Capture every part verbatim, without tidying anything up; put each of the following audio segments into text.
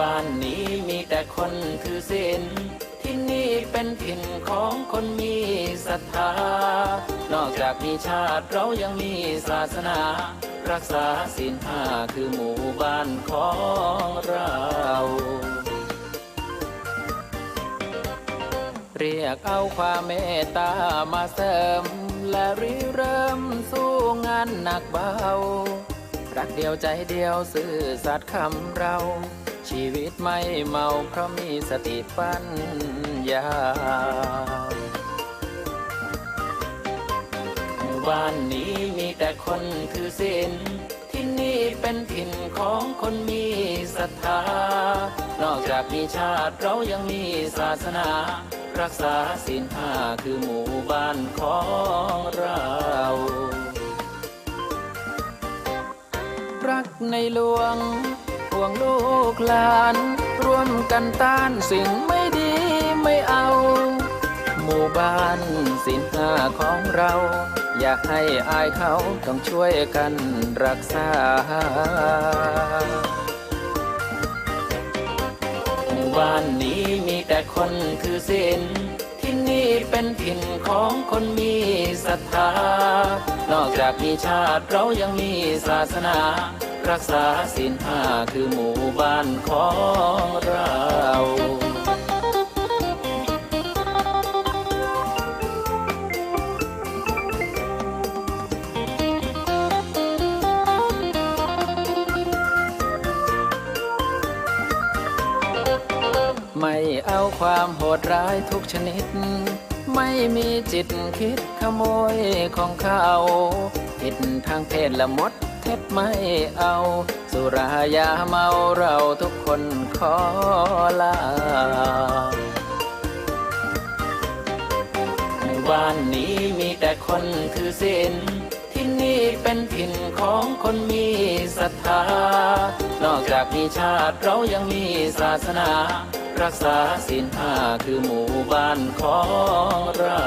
บ้านนี้มีแต่คนถือศีล ที่นี่เป็นถิ่นของคนมีศรัทธา นอกจากมีชาติเรายังมีศาสนา รักษาศีลห้าคือหมู่บ้านของเรา เรียกเอาความเมตตามาเสริม และริเริ่มสู้งานหนักเบา รักเดียวใจเดียวซื่อสัตย์คำเรา ชีวิตไม่เมาเพราะมีสติปัญญา หมู่บ้านนี้มีแต่คนถือศีล ที่นี่เป็นถิ่นของคนมีศรัทธา นอกจากมีชาติเรายังมีศาสนา รักษาศีลห้าคือหมู่บ้านของเรา รักในหลวง ห่วงลูกหลาน ร่วมกันต้านสิ่งไม่ดีไม่เอา หมู่บ้านศีลห้าของเรา อย่าให้อายเขาต้องช่วยกันรักษา หมู่บ้านนี้มีแต่คนถือศีล ที่นี่เป็นถิ่นของคนมีศรัทธา นอกจากมีชาติเรายังมีศาสนา รักษาศีลห้าคือหมู่บ้านของเรา ไม่เอาความโหดร้ายทุกชนิด ไม่มีจิตคิดขโมยของเขา ผิดทางเพศและมดเท็จไม่เอา สุรายาเมาเราทุกคนขอลา หมู่บ้านนี้มีแต่คนถือศีล ที่นี่เป็นถิ่นของคนมีศรัทธา นอกจากมีชาติเรายังมีศาสนา รักษาศีลห้าคือหมู่บ้านของเรา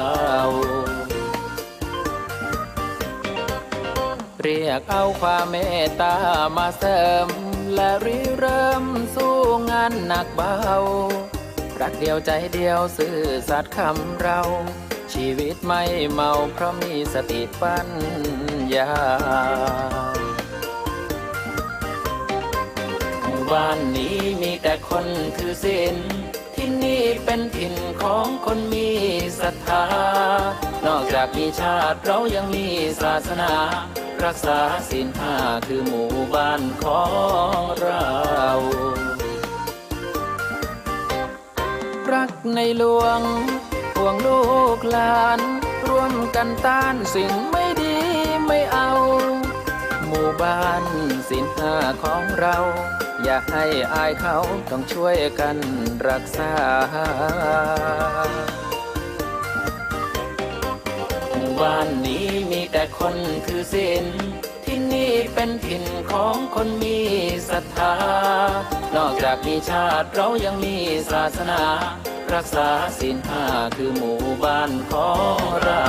เรียกเอาความเมตตามาเสริม และริเริ่มสู้งานหนักเบา รักเดียวใจเดียวซื่อสัตย์คำเรา ชีวิตไม่เมาเพราะมีสติปัญญา หมู่บ้านนี้มีแต่คนถือศีล ที่นี่เป็นถิ่นของคนมีศรัทธา นอกจากมีชาติเรายังมีศาสนา รักษาศีลห้าคือหมู่บ้านของเรา รักในหลวง ห่วงลูกหลาน ร่วมกันต้านสิ่งไม่ดีไม่เอา หมู่บ้านศีลห้าของเรา อย่าให้อายเขาต้องช่วยกันรักษา หมู่บ้านนี้มีแต่คนถือศีล ที่นี่เป็นถิ่นของคนมีศรัทธา นอกจากมีชาติเรายังมีศาสนา รักษาศีลห้าคือหมู่บ้านของเรา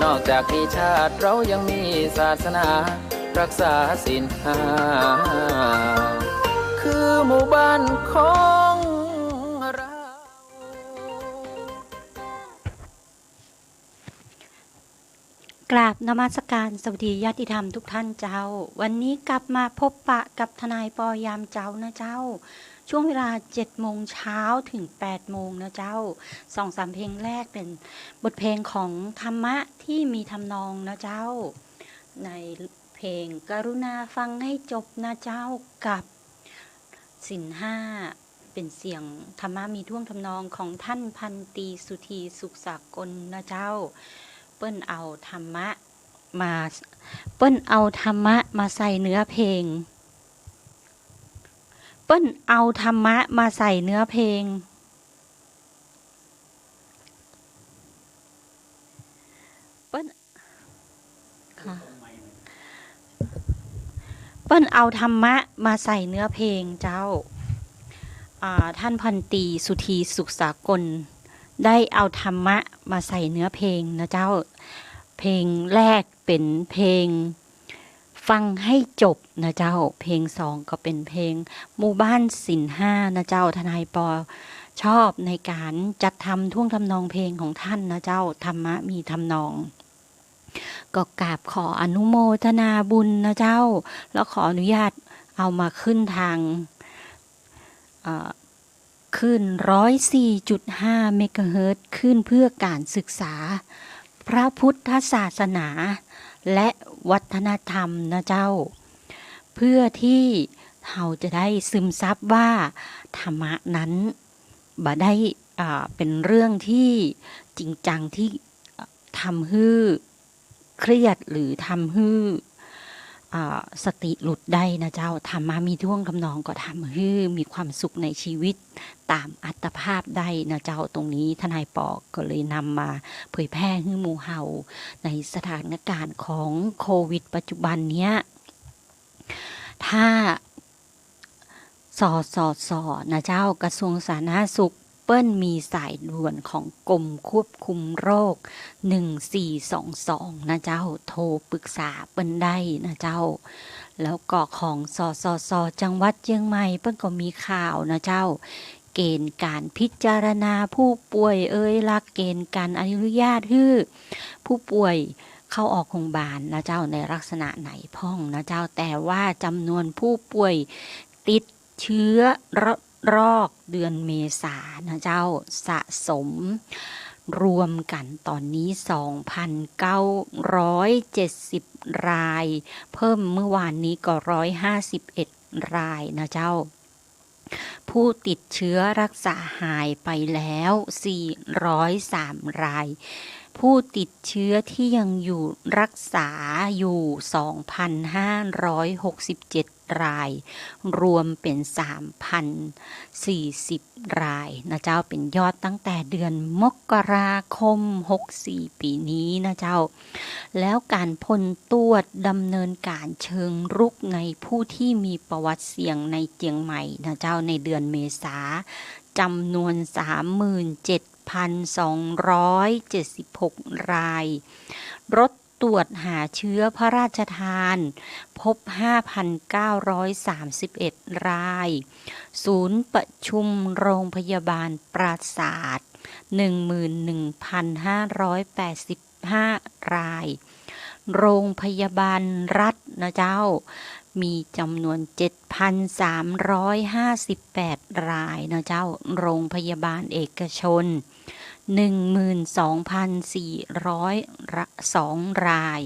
นอกจากมีชาติเรายังมีศาสนา รักษาศีลห้าคือหมู่บ้านของเรา กราบนมัสการสวัสดีญาติธรรมทุกท่านเจ้า วันนี้กลับมาพบปะกับทนายปอยามเจ๊านะเจ้า ช่วงเวลาเจ็ดโมงเช้าถึงแปดโมงนะเจ้า สองสามเพลงแรกเป็นบทเพลงของธรรมะที่มีทำนองนะเจ้า ในเพลงกรุณาฟังให้จบนะเจ้า กับศีลห้า เป็นเสียงธรรมะมีท่วงทำนองของท่านพันตรีสุธีสุขสากลนะเจ้า เปิ้นเอาธรรมะมา เปิ้นเอาธรรมะมาใส่เนื้อเพลง เปิ้นเอาธรรมะมาใส่เนื้อเพลง เปิ้น ค่ะ เปิ้นเอาธรรมะมาใส่เนื้อเพลงเจ้า อ่า ท่านพันตรีสุธีสุขสากล ได้เอาธรรมะมาใส่เนื้อเพลงนะเจ้า เพลงแรกเป็นเพลง ฟังให้จบนะเจ้า เพลงสองก็เป๋นเพลงหมู่บ้านศีลห้านะเจ้า ทนายปอชอบในก๋านจัดทำท่วงทำนองเพลงของท่านนะเจ้า ธรรมะมีทำนอง ก็กราบขออนุโมทนาบุญนะเจ้า แล้วขออนุญาตเอามาขึ้นทาง เอ่อ คลื่นร้อยสี่จุดห้าเมกะเฮิรตซ์ คลื่นเพื่อการศึกษาพระพุทธศาสนาและวัฒนธรรมนะเจ้า เพื่อที่เฮาจะได้ซึมซับว่าธรรมะนั้นบ่ได้ อ่า เป๋นเรื่องที่จริงจังที่ ทำหื้อเครียดหรือทำหื้อ อ่า สติหลุดได้นะเจ้า ธรรมะมีท่วงทำนองก็ทำหื้อมีความสุขในชีวิตต๋ามอัตภาพได้นะเจ้า ตรงนี้ทนายปอก็เลยนำมาเผยแพร่หื้อหมู่เฮาในสถานการณ์ของโควิดปัจจุบันเนี้ย ถ้า สสส นะเจ้า กระทรวงสาธารณสุข เปิ้นมีสายด่วนของกรมควบคุมโรค หนึ่งสี่สองสอง นะเจ้า โทรปรึกษาเปิ้นได้นะเจ้า แล้วก็ของ สสส จังหวัดเจียงใหม่ เปิ้นก็มีข่าวนะเจ้า เกณฑ์การพิจารณาผู้ป่วยเอย หลักเกณฑ์การอนุญาตหื้อผู้ป่วยเข้าออกโรงพยาบาลนะเจ้า ในลักษณะไหนพ่องนะเจ้า แต่ว่าจ๋ำนวนผู้ป่วยติดเจื้อระลอกเดือนเมษานะเจ้า สะสมรวมกั๋นต๋อนนี้ สองพันเก้าร้อยเจ็ดสิบราย เพิ่มเมื่อวานนี้ก็ ร้อยห้าสิบเอ็ดรายนะเจ้า ผู้ติดเชื้อรักษาหายไปแล้ว สี่ร้อยสามราย ผู้ติดเชื้อที่ยังอยู่รักษาอยู่ สองพันห้าร้อยหกสิบเจ็ดราย รวมเป๋น สามพันสี่สิบรายนะเจ้า เป๋นยอดตั้งแต่เดือนมกราคม หกสี่ ปี๋นี้นะเจ้า แล้วก๋านผลตรวจดำเนินก๋านเชิงรุกในผู้ที่มีประวัติเสี่ยงในเจียงใหม่นะเจ้า ในเดือนเมษา จ๋ำนวน สามหมื่นเจ็ดพันสองร้อยเจ็ดสิบหกราย รถตรวจหาเชื้อพระราชทาน พบ ห้าพันเก้าร้อยสามสิบเอ็ดราย ศูนย์ประชุมโรงพยาบาลปราสาท หนึ่งหมื่นหนึ่งพันห้าร้อยแปดสิบห้าราย โรงพยาบาลรัฐนะเจ้า มีจ๋ำนวน เจ็ดพันสามร้อยห้าสิบแปดรายนะเจ้า โรงพยาบาลเอกชน หนึ่งหมื่นสองพันสี่ร้อยสองราย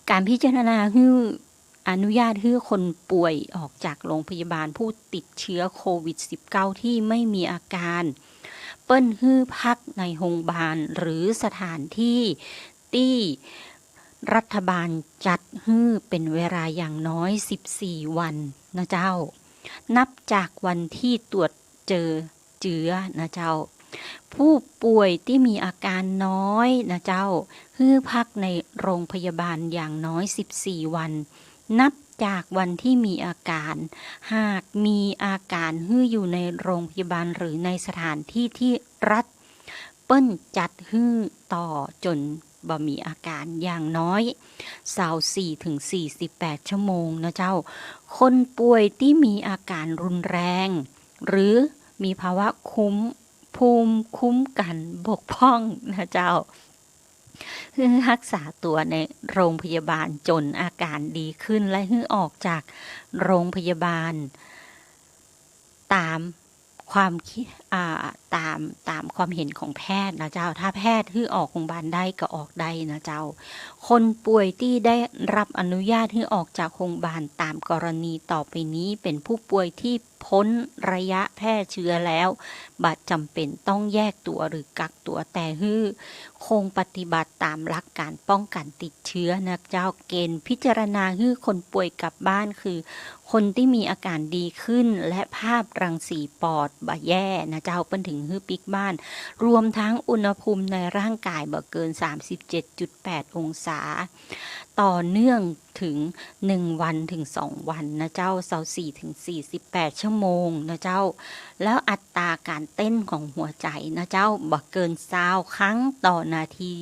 ก๋านพิจารณาหื้อ อนุญาตหื้อคนป่วยออกจากโรงพยาบาลผู้ติดเชื้อโควิดสิบเก้าที่ไม่มีอาการ เปิ้นหื้อพักในโรงพยาบาลหรือสถานที่ตี้รัฐบาลจัดหื้อเป๋นเวลาอย่างน้อยสิบสี่วันนะเจ้า นับจากวันที่ตรวจเจอ เจื้อนะเจ้า ผู้ป่วยตี้มีอาการน้อยนะเจ้า หื้อพักในโรงพยาบาลอย่างน้อยสิบสี่วัน นับจากวันที่มีอาการ หากมีอาการหื้ออยู่ในโรงพยาบาลหรือในสถานที่ที่รัฐเปิ้นจัดหื้อต่อจ๋นบ่มีอาการอย่างน้อยซาวสี่ถึงสี่สิบแปดชั่วโมงนะเจ้า คนป่วยตี้มีอาการรุนแรง หรือมีภาวะคุ้ม ภูมิคุ้มกันบกพร่องนะเจ้า หื้อฮักษาตั๋วในโรงพยาบาลจ๋นอาการดีขึ้น และหื้อออกจากโรงพยาบาล ต๋ามความคิด อ่า ต๋าม ต๋ามความเห็นของแพทย์นะเจ้า ถ้าแพทย์หื้อออกโรงพยาบาลได้ก็ออกได้นะเจ้า คนป่วยตี้ได้รับอนุญาตหื้อออกจากโรงพยาบาลต๋ามกรณีต่อไปนี้ เป๋นผู้ป่วยที่ พ้นระยะแพร่เชื้อแล้ว บ่จ๋ำเป๋นต้องแยกตั๋วหรือกักตั๋ว แต่หื้อคงปฏิบัติต๋ามหลักก๋านป้องกันติดเชื้อนะเจ้า เกณฑ์พิจารณาหื้อคนป่วยกลับบ้านคือ คนตี้มีอาการดีขึ้น และภาพรังสีปอดบ่แย่นะเจ้า เปิ้นถึงหื้อปิ๊กบ้าน รวมทั้งอุณหภูมิในร่างกายบ่เกินสามสิบเจ็ดจุดแปดองศา ต่อเนื่องถึงหนึ่งวันถึงสองวันนะเจ้า ซาวสี่ถึงสี่สิบแปดชั่วโมงนะเจ้า แล้วอัตราการเต้นของหัวใจนะเจ้า บ่เกินซาวครั้งต่อนาที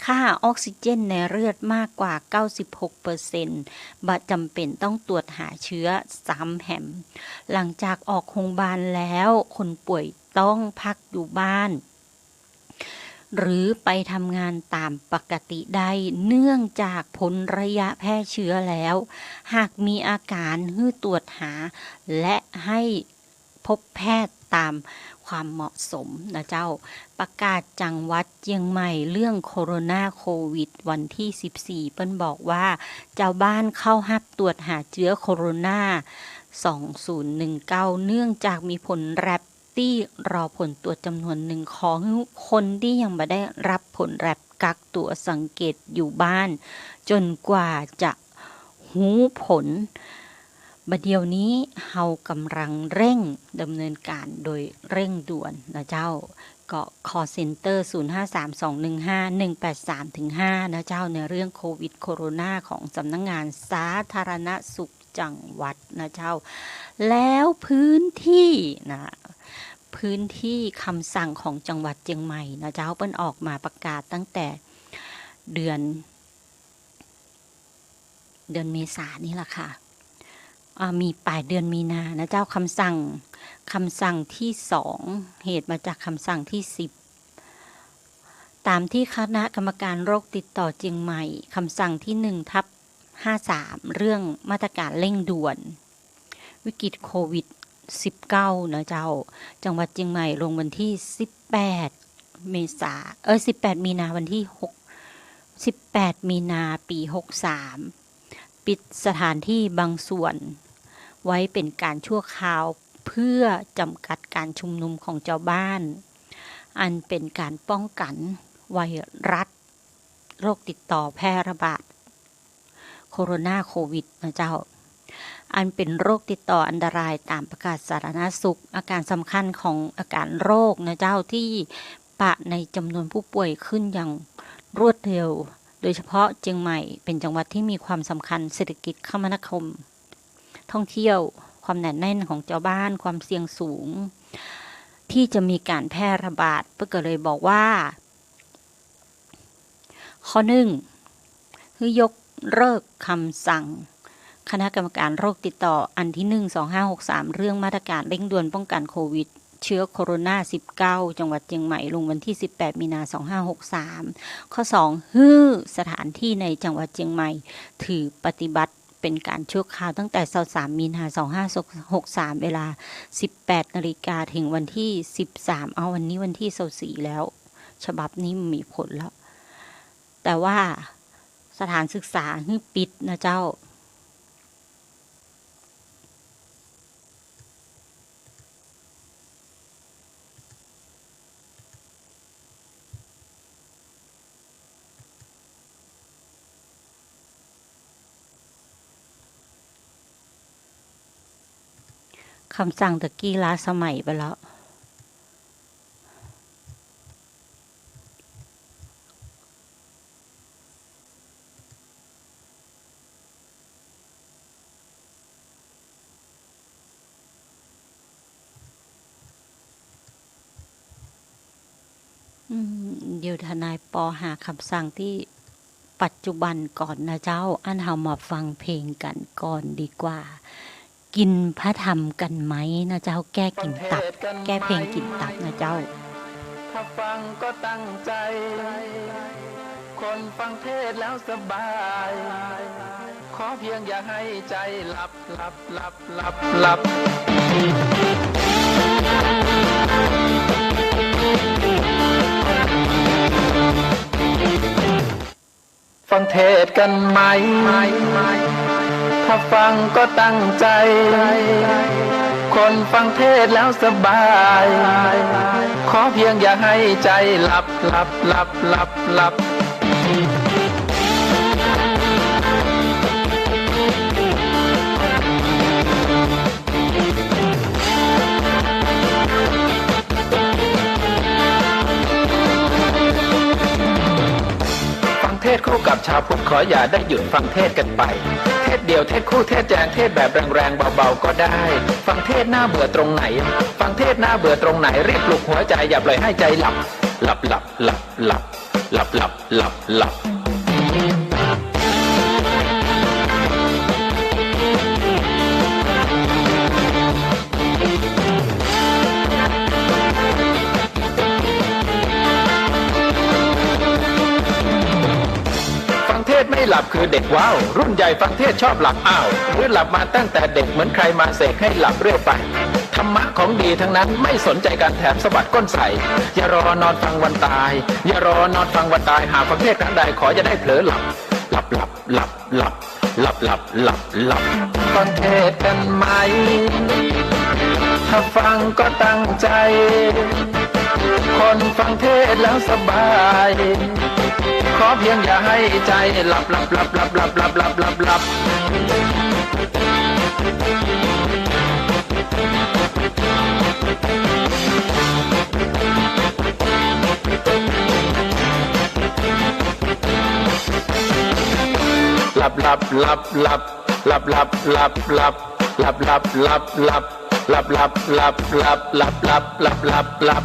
ค่าออกซิเจนในเลือดมากกว่า เก้าสิบหกเปอร์เซ็นต์ บ่จำเป็นต้องตรวจหาเชื้อซ้ำแหม หลังจากออกโฮงบาลแล้ว คนป่วยต้องพักอยู่บ้าน หรือไปทำงานตามปกติได้ เนื่องจากพ้นระยะแพร่เชื้อแล้ว หากมีอาการหื้อตรวจหา และให้พบแพทย์ตามความเหมาะสมนะเจ้า ประกาศจังหวัดเจียงใหม่เรื่องโคโรนาโควิดวันที่สิบสี่ เปิ้นบอกว่า จาวบ้านเข้าฮับตรวจหาเจื้อโคโรนา สองศูนย์หนึ่งเก้า เนื่องจากมีผลแล็บ ตี้รอผลตรวจจ๋ำนวนนึ่ง ขอหื้อคนตี้ยังบ่ได้ฮับผลแล็บกักตั๋วสังเกตอยู่บ้านจ๋นกว่าจะฮู้ผล บ่าเดี่ยวนี้เฮากำลังเร่งดำเนินก๋านโดยเร่งด่วนนะเจ้า ก็ คอลเซ็นเตอร์ ศูนย์ห้าสาม สองหนึ่งห้า หนึ่งแปดสาม ถึง ห้า นะเจ้า ในเรื่องโควิดโคโรนาของสำนักงานสาธารณสุข จังหวัดนะเจ้า แล้วพื้นที่นะ พื้นที่กำสั่งของจังหวัดเจียงใหม่นะเจ้า เปิ้นออกมาประกาศตั้งแต่เดือน เดือนเมษานี่แหละค่ะ อ่า มีป๋ายเดือนมีนานะเจ้า กำสั่ง กำสั่งที่สอง เหตุมาจากกำสั่งที่สิบ ต๋ามที่คณะกรรมการโรคติดต่อเจียงใหม่ กำสั่งที่หนึ่งทับห้าสาม เรื่องมาตรการเร่งด่วนวิกฤตโควิดสิบเก้านะเจ้า จังหวัดเจียงใหม่ลงวันที่สิบแปดเมษา เอ้ย สิบแปดมีนา วันที่หก สิบแปดมีนา ปีหกสาม ปิดสถานที่บางส่วนไว้เป๋นก๋านชั่วคราว เพื่อจ๋ำกัดก๋านชุมนุมของจาวบ้าน อันเป๋นก๋านป้องกั๋นไวรัสโรคติดต่อแพร่ระบาดโคโรนาโควิดนะเจ้า อันเป๋นโรคติดต่ออันตรายต๋ามประกาศสาธารณสุข อาก๋านสำคัญของอาก๋านโรคนะเจ้า ตี้ปะในจ๋ำนวนผู้ป่วยขึ้นอย่างรวดเร็ว โดยเฉพาะเจียงใหม่เป๋นจังหวัดตี้มีความสำคัญเศรษฐกิจคมนาคม ท่องเที่ยว ความแน่นแฟ้นของจาวบ้าน ความเสี่ยงสูงตี้จะมีก๋านแพร่ระบาด เปิ้นก็เลยบอกว่า ข้อหนึ่ง หื้อยกเลิกกำสั่งคณะกรรมการโรคติดต่ออันที่หนึ่ง สองห้าหกสาม เรื่องมาตรการเร่งด่วนป้องกั๋นโควิด เจื้อโคโรนาสิบเก้า จังหวัดเจียงใหม่ ลงวันที่สิบแปดมีนา สองห้าหกสาม ข้อสอง หื้อสถานที่ในจังหวัดเจียงใหม่ ถือปฏิบัติเป๋นก๋านชั่วคราวตั้งแต่ซาวสามมีนา สองห้าหกสาม เวลาสิบแปดนาฬิกา เถิงวันที่สิบสาม เอา วันนี้วันที่ซาวสี่แล้ว ฉบับนี้มีผลแล้ว แต่ว่าสถานศึกษาหื้อปิดนะเจ้า กำสั่งตะกี้ล้าสมัยไปแล้ว อืม เดี๋ยวทนายปอหากำสั่งตี้ปัจจุบันก่อนนะเจ้า อั้นเฮามาฟังเพลงกั๋นก่อนดีกว่า กิ๋นผ้าธรรมกั๋นไหมนะเจ้า แก้กิ๋นตับ แก้เพลงกิ๋นตับนะเจ้า ถ้าฟังก็ตั้งใจ๋ คนฟังเทศน์แล้วสบาย ขอเพียงอย่าให้ใจ๋หลับ หลับ หลับ หลับ หลับ ฟังเทศน์กั๋นไหม ถ้าฟังก็ตั้งใจ๋ คนฟังเทศน์แล้วสบาย ขอเพียงอย่าให้ใจ๋หลับ หลับ หลับ หลับ หลับ ฟังเทศน์คู่กับชาวพุทธ ขออย่าได้หยุดฟังเทศน์กันไป เทศน์เดี่ยว เทศน์คู่ เทศน์แจง เทศน์แบบแรงๆ เบาๆ ก็ได้ ฟังเทศน์น่าเบื่อตรงไหน ฟังเทศน์น่าเบื่อตรงไหน รีบปลุกหัวใจ๋ อย่าปล่อยให้ใจ๋หลับ หลับ หลับ หลับ หลับ หลับหลับหลับหลับ ฟังเทศน์ไม่หลับคือเด็กว้าว รุ่นใหญ่ฟังเทศน์ชอบหลับ อ้าว หรือหลับมาตั้งแต่เด็กเหมือนใครมาเสกให้หลับเรื่อยไป ธรรมะของดีทั้งนั้น ไม่สนใจการแถมสะบัดก้นใส่ อย่ารอนอนฟังวันตาย อย่ารอนอนฟังวันตาย หากฟังเทศน์ครั้งใดขออย่าได้เผลอหลับ หลับหลับหลับหลับ หลับหลับหลับหลับ ฟังเทศน์กันไหม ถ้าฟังก็ตั้งใจ คนฟังเทศน์แล้วสบาย ขอเพียงอย่าให้ใจหลับหลับหลับหลับหลับหลับหลับหลับหลับ หลับหลับหลับหลับ หลับหลับหลับหลับ หลับหลับหลับหลับ หลับหลับหลับหลับ หลับหลับหลับหลับหลับหลับ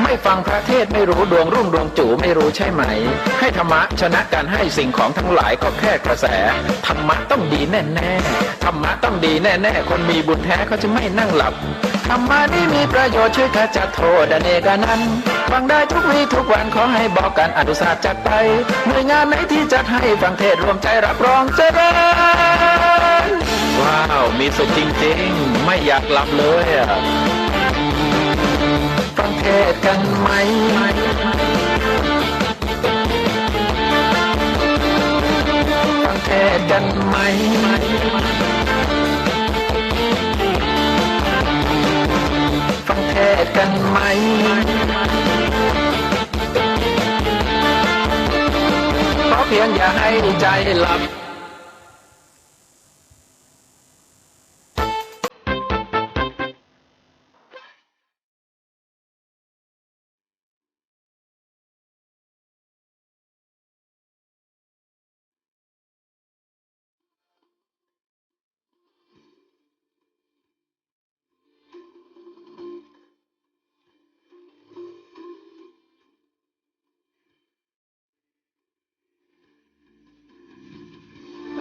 ไม่ฟังพระเทศน์ไม่รู้ดวงรุ่งดวงจู่ไม่รู้ใช่ไหม ให้ธรรมะชนะการให้สิ่งของทั้งหลายก็แค่กระแส ธรรมะต้องดีแน่ๆ ธรรมะต้องดีแน่ๆ คนมีบุญแท้เขาจะไม่นั่งหลับ ธรรมะนี้มีประโยชน์ช่วยขจัดโทษอเนกอนันต์ ฟังได้ทุกวีทุกวันขอให้บอกกันอนุสาสน์จัดไป หน่วยงานไหนที่จัดให้ฟังเทศน์รวมใจรับรองเจริญ ว้าว มีสุขจริงๆ ไม่อยากหลับเลยอะ ฟังเทศน์กันไหม ฟังเทศน์กันไหม ฟังเทศน์กันไหม ขอเพียงอย่าให้ใจหลับ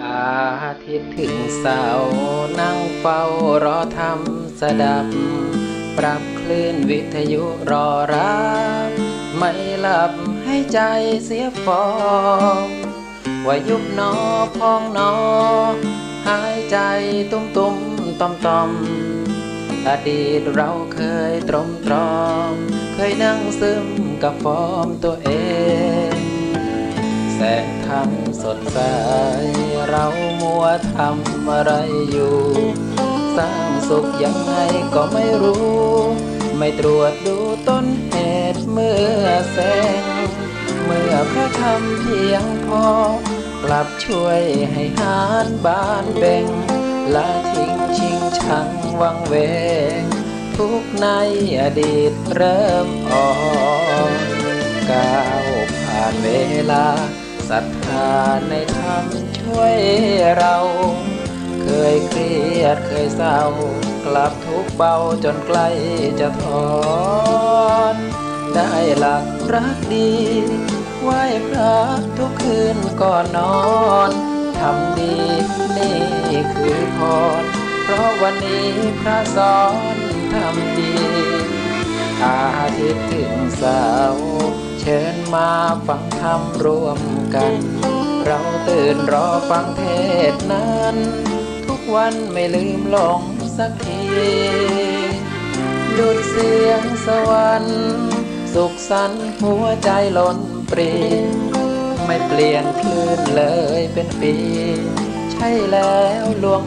อาทิตย์ถึงเสาร์นั่งเฝ้ารอธรรมสดับ ปรับคลื่นวิทยุรอรับ ไม่หลับให้ใจเสียฟอง ว่ายุบหนอพองหนอ หายใจตุ้มๆ ต่อมๆ อดีตเราเคยตรมตรอม เคยนั่งซึมกับฟอร์มตัวเอง แสงธรรมสดใส เรามัวทำอะไรอยู่ สร้างสุขยังไงก็ไม่รู้ ไม่ตรวจดูต้นเหตุเมื่อแสง เมื่อพระธรรมเพียงพอ กลับช่วยให้หาญบานเบ่ง ละทิ้งชิงชังวังเวง ทุกข์ในอดีตเริ่มอ่อน ก้าวผ่านเวลา ศรัทธาในธรรมช่วยเรา เคยเครียดเคยเศร้า กลับทุกข์เบาจนใกล้จะถอน ได้หลักรักดี ไหว้พระทุกคืนก่อนนอน ทำดีนี่คือพร เพราะวันนี้พระสอนทำดี อาทิตย์ถึงเสาร์ เชิญมาฟังธรรมร่วมกัน เราตื่นรอฟังเทศน์นั้น ทุกวันไม่ลืมลงสักที ดุจเสียงสวรรค์ สุขสันต์หัวใจล้นปรี ไม่เปลี่ยนคลื่นเลยเป็นปี ใช่แล้วหลวง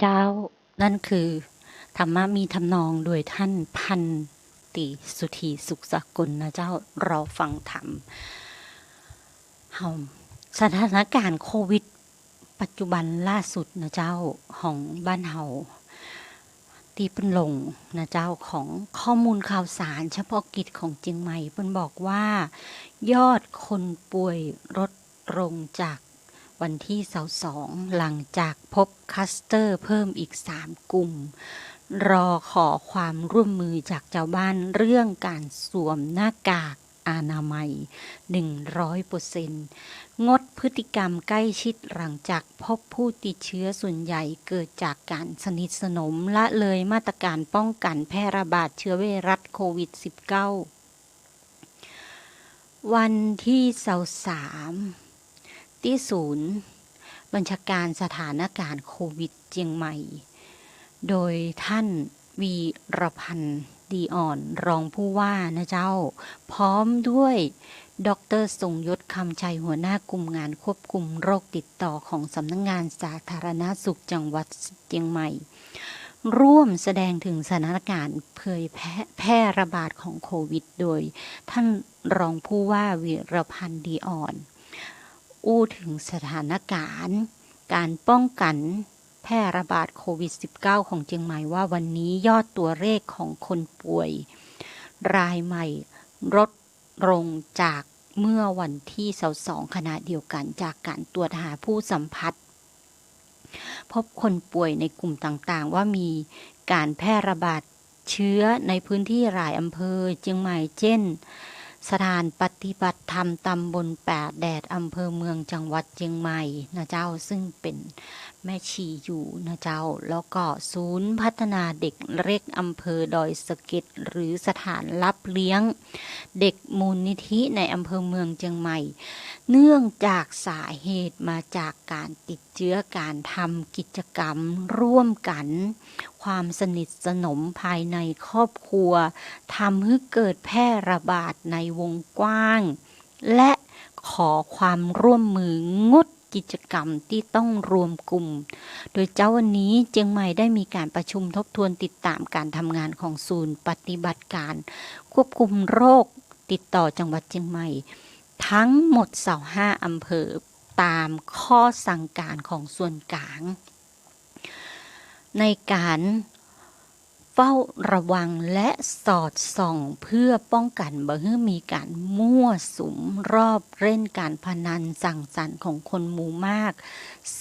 เจ้า นั่นคือธรรมะมีทำนองโดยท่านพันตรีสุธี สุขสากลนะเจ้า รอฟังธรรม เฮา สถานการณ์โควิดปัจจุบันล่าสุดนะเจ้า ของบ้านเฮา ตี้เปิ้นลงนะเจ้า ของข้อมูลข่าวสารเฉพาะกิจของเจียงใหม่ เปิ้นบอกว่า ยอดคนป่วยลดลงจากวันตี้ซาวสอง หลังจากพบคลัสเตอร์เพิ่มอีกสามกลุ่ม รอขอความร่วมมือจากจาวบ้านเรื่องก๋านสวมหน้ากาก อนามัย หนึ่งร้อยเปอร์เซ็นต์ งดพฤติกรรมใกล้ชิดหลังจากพบผู้ติดเชื้อส่วนใหญ่เกิดจากก๋านสนิทสนม ละเลยมาตรการป้องกันแพร่ระบาดเชื้อไวรัสโควิดสิบเก้า วันตี้ซาวสาม ตี้ศูนย์บัญชาการสถานการณ์โควิดเจียงใหม่ โดยท่านวีรพันธ์ ดีอ่อน รองผู้ว่านะเจ้า พร้อมด้วยด็อกเตอร์ทรงยศ คำชัย หัวหน้ากลุ่มงานควบคุมโรคติดต่อของสำนักงานสาธารณสุขจังหวัดเจียงใหม่ ร่วมแสดงถึงสถานการณ์เผยแพร่ แพร่ระบาดของโควิด โดยท่านรองผู้ว่าวีรพันธ์ ดีอ่อน อู้ถึงสถานการณ์ก๋านป้องกันแพร่ระบาดโควิดสิบเก้าของเจียงใหม่ว่า วันนี้ยอดตัวเลขของคนป่วยรายใหม่ลดลงจากเมื่อวันตี้ซาวสอง ขณะเดียวกั๋นจากก๋านตรวจหาผู้สัมผัส พบคนป่วยในกลุ่มต่างๆ ว่ามีก๋านแพร่ระบาด เชื้อในพื้นตี้หลายอำเภอเจียงใหม่ เจ้น สถานปฏิบัติธรรมตำบลป่าแดด อำเภอเมือง จังหวัดเจียงใหม่นะเจ้า ซึ่งเป๋นแม่ชีอยู่นะเจ้า แล้วก็ศูนย์พัฒนาเด็กเล็กอำเภอดอยสะเก็ด หรือสถานรับเลี้ยงเด็กมูลนิธิในอำเภอเมืองเจียงใหม่ เนื่องจากสาเหตุมาจากก๋านติด เจื้อก๋านทำกิจกรรมร่วมกั๋น ความสนิทสนมภายในครอบครัว ทำหื้อเกิดแพร่ระบาดในวงกว้าง และขอความร่วมมืองดกิจกรรมตี้ต้องรวมกลุ่ม โดยเจ๊าวันนี้เจียงใหม่ได้มีก๋านประชุมทบทวนติดต๋ามก๋านทำงานของศูนย์ปฏิบัติการควบคุมโรคติดต่อจังหวัดเจียงใหม่ ทั้งหมดซาวห้าอำเภอ ต๋ามข้อสั่งก๋านของส่วนก๋าง ในก๋านเฝ้าระวังและสอดส่องเพื่อป้องกั๋นบ่หื้อมีก๋านมั่วสุมรอบเล่นก๋านพนันสังสรรค์ของคนหมู่มาก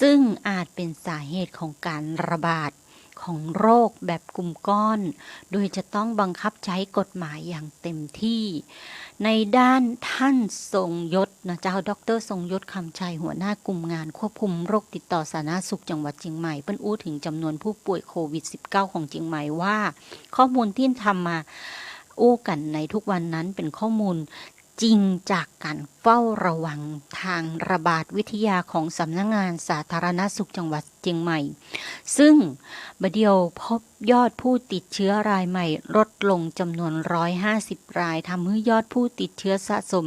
ซึ่งอาจเป๋นสาเหตุของก๋านระบาด ของโรคแบบกลุ่มก้อน โดยจะต้องบังคับใจ๊กฎหมายอย่างเต็มตี้ ในด้านท่านทรงยศนะเจ้า ด็อกเตอร์ทรงยศ คำชัย หัวหน้ากลุ่มงานควบคุมโรคติดต่อสาธารณสุขจังหวัดเจียงใหม่ เปิ้นอู้ถึงจ๋ำนวนผู้ป่วยโควิดสิบเก้าของเจียงใหม่ว่า ข้อมูลตี้ทำมาอู้กั๋นในทุกวันนั้นเป๋นข้อมูล จริงจากก๋านเฝ้าระวังทางระบาดวิทยาของสำนักงานสาธารณสุขจังหวัดเจียงใหม่ ซึ่งบ่าเดี่ยวพบยอดผู้ติดเชื้อรายใหม่ลดลงจ๋ำนวนร้อยห้าสิบราย ทำหื้อยอดผู้ติดเชื้อสะสม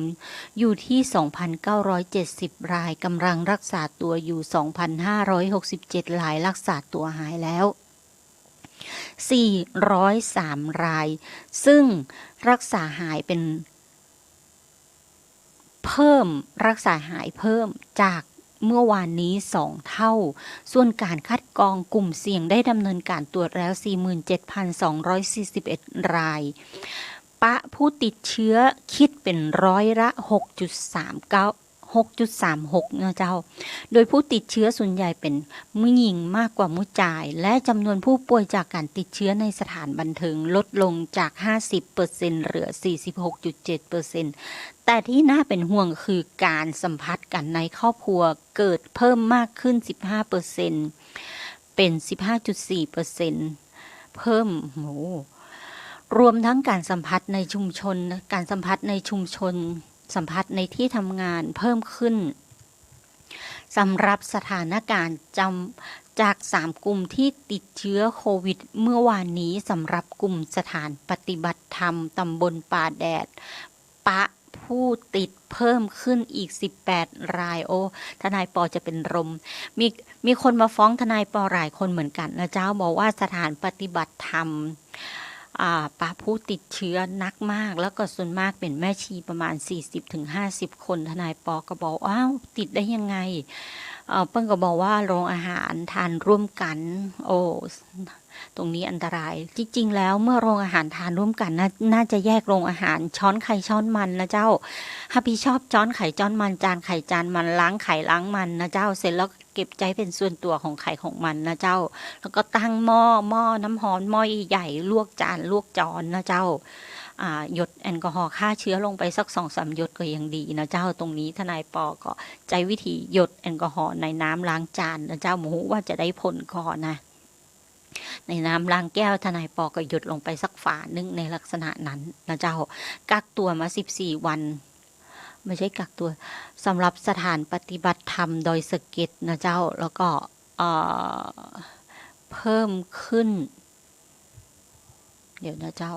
อยู่ตี้สองพันเก้าร้อยเจ็ดสิบราย ก่ำลังรักษาตั๋วอยู่สองพันห้าร้อยหกสิบเจ็ดราย รักษาตั๋วหายแล้วสี่ร้อยสามราย ซึ่งรักษาหายเป๋น เพิ่ม รักษาหายเพิ่มจากเมื่อวานนี้สองเท่า ส่วนก๋านคัดกรองกลุ่มเสี่ยงได้ดำเนินก๋านตรวจแล้วสี่หมื่นเจ็ดพันสองร้อยสี่สิบเอ็ดราย ปะผู้ติดเชื้อคิดเป๋นร้อยละหกจุดสามเก้า หกจุดสามหกนะเจ้า โดยผู้ติดเชื้อส่วนใหญ่เป๋นผู้หญิงมากกว่าผู้จาย และจ๋ำนวนผู้ป่วยจากก๋านติดเชื้อในสถานบันเทิงลดลงจากห้าสิบเปอร์เซ็นต์เหลือสี่สิบหกจุดเจ็ดเปอร์เซ็นต์ แต่ตี้น่าเป๋นห่วงคือก๋านสัมผัสกั๋นในครอบครัวเกิดเพิ่มมากขึ้นสิบห้าเปอร์เซ็นต์ เป๋นสิบห้าจุดสี่เปอร์เซ็นต์ เพิ่ม โห รวมทั้งก๋านสัมผัสในชุมชน ก๋านสัมผัสในชุมชน สัมผัสในตี้ทำงานเพิ่มขึ้น สำหรับสถานการณ์จ๋ำ จากสามกลุ่มตี้ติดเชื้อโควิดเมื่อวานนี้ สำหรับกลุ่มสถานปฏิบัติธรรมตำบลป่าแดด ปะ ผู้ติดเพิ่มขึ้นอีกสิบแปดราย โอ้ ทนายปอจะเป็นลม มี มีคนมาฟ้องทนายปอหลายคนเหมือนกันนะเจ้า บอกว่าสถานปฏิบัติธรรม อ่า ปะผู้ติดเชื้อนักมาก แล้วก็ส่วนมากเป็นแม่ชีประมาณสี่สิบถึงห้าสิบคน ทนายปอก็บอก อ้าว ติดได้ยังไง เอ่อ เปิ้นก็บอกว่าโรงอาหารทานร่วมกัน โอ้ ตรงนี้อันตราย จริงๆ แล้วเมื่อโรงอาหารทานร่วมกัน น่า น่าจะแยกโรงอาหาร ช้อนใครช้อนมันนะเจ้า รับผิดชอบช้อนใครช้อนมัน จานใครจานมัน ล้างใครล้างมันนะเจ้า เสร็จแล้วเก็บใจ๊เป็นส่วนตั๋วของใครของมันนะเจ้า แล้วก็ตั้งหม้อ หม้อน้ำฮ้อน หม้อใหญ่ๆ ลวกจานลวกจ๊อนนะเจ้า อ่า หยดแอลกอฮอล์ฆ่าเชื้อลงไปสักสองสามหยดก็ยังดีนะเจ้า ตรงนี้ทนายปอก็ใจ๊วิธีหยดแอลกอฮอล์ในน้ำล้างจานนะเจ้า บ่ฮู้ว่าจะได้ผลก่อนะ ในน้ำล้างแก้ว ทนายปอก็หยดลงไปสักฝานึ่งในลักษณะนั้นนะเจ้า กักตั๋วมาสิบสี่วัน ไม่ใช่กักตั๋ว สำหรับสถานปฏิบัติธรรมดอยสะเก็ดนะเจ้า แล้วก็ เอ่อ เพิ่มขึ้น เดี๋ยวนะเจ้า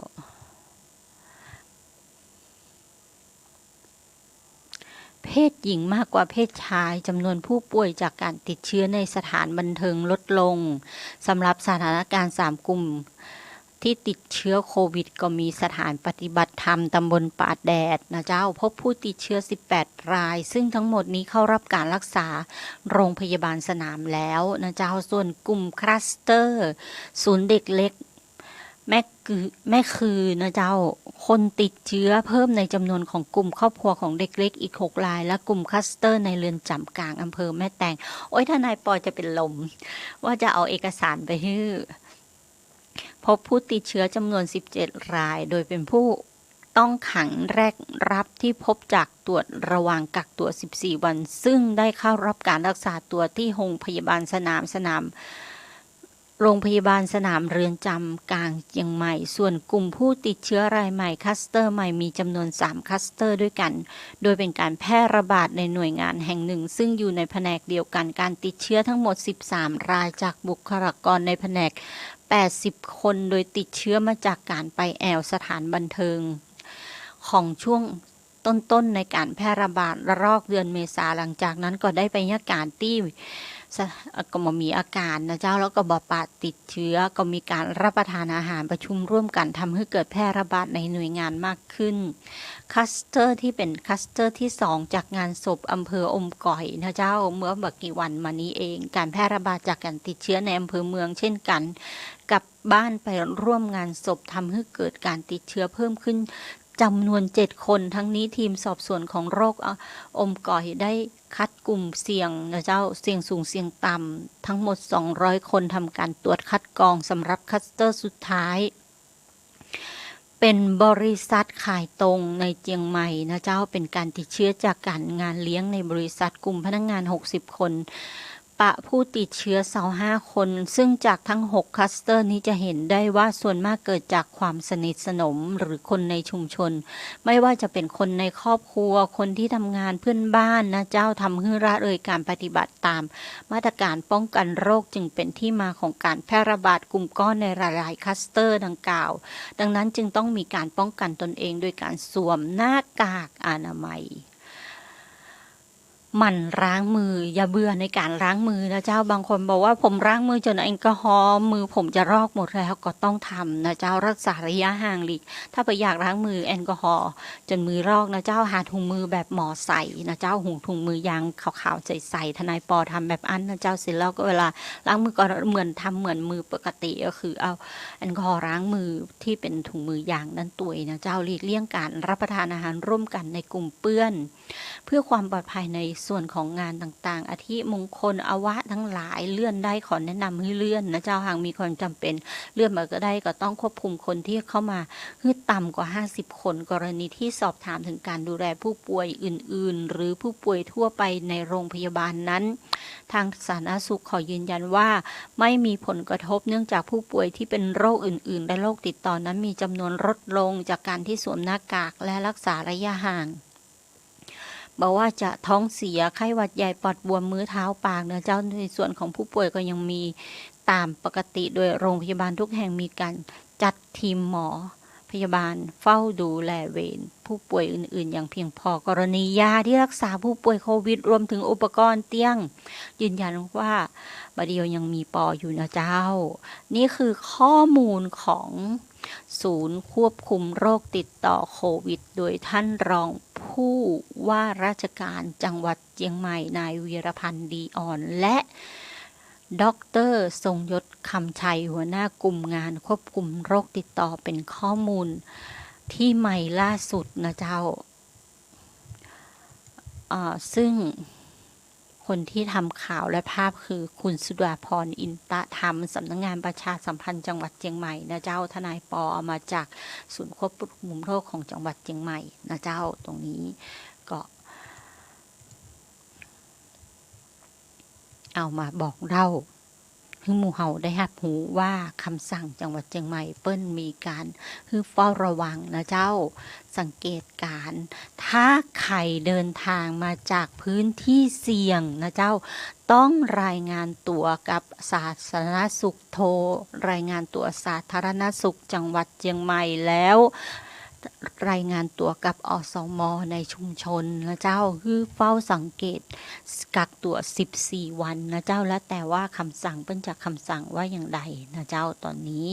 เพศหญิงมากกว่าเพศชาย จำนวนผู้ป่วยจากการติดเชื้อในสถานบันเทิงลดลง สำหรับสถานการณ์สามกลุ่มที่ติดเชื้อโควิด ก็มีสถานปฏิบัติธรรมตำบลป่าแดดนะเจ้า พบผู้ติดเชื้อสิบแปดราย ซึ่งทั้งหมดนี้เข้ารับการรักษาโรงพยาบาลสนามแล้วนะเจ้า ส่วนกลุ่มคลัสเตอร์ ศูนย์เด็กเล็ก แม่คือ แม่คือนะเจ้า คนติดเชื้อเพิ่มในจำนวนของกลุ่มครอบครัวของเด็กเล็กอีกหกราย และกลุ่มคลัสเตอร์ในเรือนจำกลางอำเภอแม่แตง โอ๊ย ทนายปอจะเป็นลม ว่าจะเอาเอกสารไปหื้อ พบผู้ติดเชื้อจำนวนสิบเจ็ดราย โดยเป็นผู้ต้องขังแรกรับที่พบจากตรวจระหว่างกักตั๋วสิบสี่วัน ซึ่งได้เข้ารับการรักษาตัวที่โรงพยาบาลสนาม สนาม โรงพยาบาลสนามเรือนจำกลางเจียงใหม่ ส่วนกลุ่มผู้ติดเชื้อรายใหม่คลัสเตอร์ใหม่มีจำนวนสามคลัสเตอร์ด้วยกัน โดยเป็นการแพร่ระบาดในหน่วยงานแห่งหนึ่ง ซึ่งอยู่ในแผนกเดียวกัน การติดเชื้อทั้งหมดสิบสามราย จากบุคลากรในแผนกแปดสิบคน โดยติดเชื้อมาจากการไปแอ่วสถานบันเทิง ของช่วง ต้นๆ ในการแพร่ระบาดระลอกเดือนเมษา หลังจากนั้นก็ได้ไปเยี่ยมอาการตี้สะ ก็บ่มีอาการนะเจ้า แล้วก็บ่ปะติดเชื้อ ก็มีการรับประทานอาหาร ประชุมร่วมกัน ทำให้เกิดแพร่ระบาดในหน่วยงานมากขึ้น คลัสเตอร์ที่เป็นคลัสเตอร์ที่สองจากงานศพอำเภออมก๋อยนะเจ้า เมื่อบ่กี่วันมานี้เอง การแพร่ระบาดจากการติดเชื้อในอำเภอเมืองเช่นกัน กลับบ้านไปร่วมงานศพ ทำให้เกิดการติดเชื้อเพิ่มขึ้น จำนวนเจ็ดคน ทั้งนี้ทีมสอบสวนของโรค อ่ะ อมก๋อยได้คัดกลุ่มเสี่ยงนะเจ้า เสี่ยงสูง เสี่ยงต่ำ ทั้งหมดสองร้อยคน ทำการตรวจคัดกรอง สำหรับคลัสเตอร์สุดท้าย เป็นบริษัทขายตรงในเจียงใหม่นะเจ้า เป็นการติดเชื้อจากการงานเลี้ยงในบริษัท กลุ่มพนักงานหกสิบคน ปะผู้ติดเชื้อซาวห้าคน ซึ่งจากทั้งหกคลัสเตอร์นี้จะเห็นได้ว่าส่วนมากเกิดจากความสนิทสนมหรือคนในชุมชน ไม่ว่าจะเป็นคนในครอบครัว คนที่ทำงาน เพื่อนบ้านนะเจ้า ทำให้ละเลยการปฏิบัติตามมาตรการป้องกันโรค จึงเป็นที่มาของการแพร่ระบาดกลุ่มก้อนในหลายๆคลัสเตอร์ดังกล่าว ดังนั้นจึงต้องมีการป้องกันตนเองโดยการสวมหน้ากากอนามัย หมั่นล้างมือ อย่าเบื่อในการล้างมือนะเจ้า บางคนบอกว่าผมล้างมือจนแอลกอฮอล์ มือผมจะลอกหมดแล้ว ก็ต้องทำนะเจ้า รักษาระยะห่าง หลีก ถ้าบ่อยากล้างมือแอลกอฮอล์จนมือลอกนะเจ้า หาถุงมือแบบหมอใส่นะเจ้า ถุง ถุงมือยางขาวๆ ใสๆ ทนายปอทำแบบอั้นนะเจ้า เสร็จแล้วก็เวลาล้างมือก็เหมือนทำเหมือนมือปกติ ก็คือเอาแอลกอฮอล์ล้างมือที่เป็นถุงมือยางนั้นตวยนะเจ้า หลีกเลี่ยงการรับประทานอาหารร่วมกันในกลุ่มเปื้อน เพื่อความปลอดภัยในส่วนของงานต่างๆ อาทิมงคล อวะทั้งหลาย เลื่อนได้ขอแนะนำให้เลื่อนนะเจ้า หากมีความจำเป็น เลื่อนบ่ได้ก็ต้องควบคุมคนที่เข้ามาหื้อต่ำกว่าห้าสิบคน กรณีที่สอบถามถึงการดูแลผู้ป่วยอื่นๆ หรือผู้ป่วยทั่วไปในโรงพยาบาลนั้น ทางสาธารณสุขขอยืนยันว่าไม่มีผลกระทบ เนื่องจากผู้ป่วยที่เป็นโรคอื่นๆ และโรคติดต่อนั้นมีจำนวนลดลงจากการที่สวมหน้ากากและรักษาระยะห่าง บ่ว่าจะท้องเสีย ไข้หวัดใหญ่ ปอดบวม มือเท้าปากนะเจ้า ในส่วนของผู้ป่วยก็ยังมีตามปกติ โดยโรงพยาบาลทุกแห่งมีการจัดทีมหมอ พยาบาลเฝ้าดูแลเวรผู้ป่วยอื่นๆ อย่างเพียงพอ กรณียาที่รักษาผู้ป่วยโควิด รวมถึงอุปกรณ์เตียง ยืนยันว่าบ่าเดี่ยวยังมีปออยู่นะเจ้า นี่คือข้อมูลของศูนย์ควบคุมโรคติดต่อโควิด โดยท่านรองผู้ว่าราชการจังหวัดเจียงใหม่ นายวีรพันธ์ ดีอ่อน และ ด็อกเตอร์ ทรงยศ คำชัย หัวหน้ากลุ่มงานควบคุมโรคติดต่อ เป็นข้อมูลที่ใหม่ล่าสุดนะเจ้า อ่า ซึ่งคนที่ทำข่าวและภาพคือคุณสุดาพร อินตะธรรม สำนักงานประชาสัมพันธ์จังหวัดเจียงใหม่นะเจ้า ทนายปอ เอามาจากศูนย์ควบคุมโรคของจังหวัดเจียงใหม่นะเจ้า ตรงนี้ก็ เอามาบอกเล่าหื้อหมู่เฮาได้ฮับฮู้ว่าคำสั่งจังหวัดเจียงใหม่เปิ้นมีก๋านหื้อเฝ้าระวังนะเจ้า สังเกตก๋านณ์ ถ้าใผเดินทางมาจากพื้นที่เสี่ยงนะเจ้า ต้องรายงานตั๋วกับสาธารณสุข โทรรายงานตั๋วสาธารณสุขจังหวัดเจียงใหม่ แล้วรายงานตั๋วกับ อสม ในชุมชนนะเจ้า หื้อเฝ้าสังเกตกักตั๋วสิบสี่วันนะเจ้า แล้วแต่ว่าคำสั่งเปิ้นจะคำสั่งว่าอย่างใดนะเจ้า ต๋อนนี้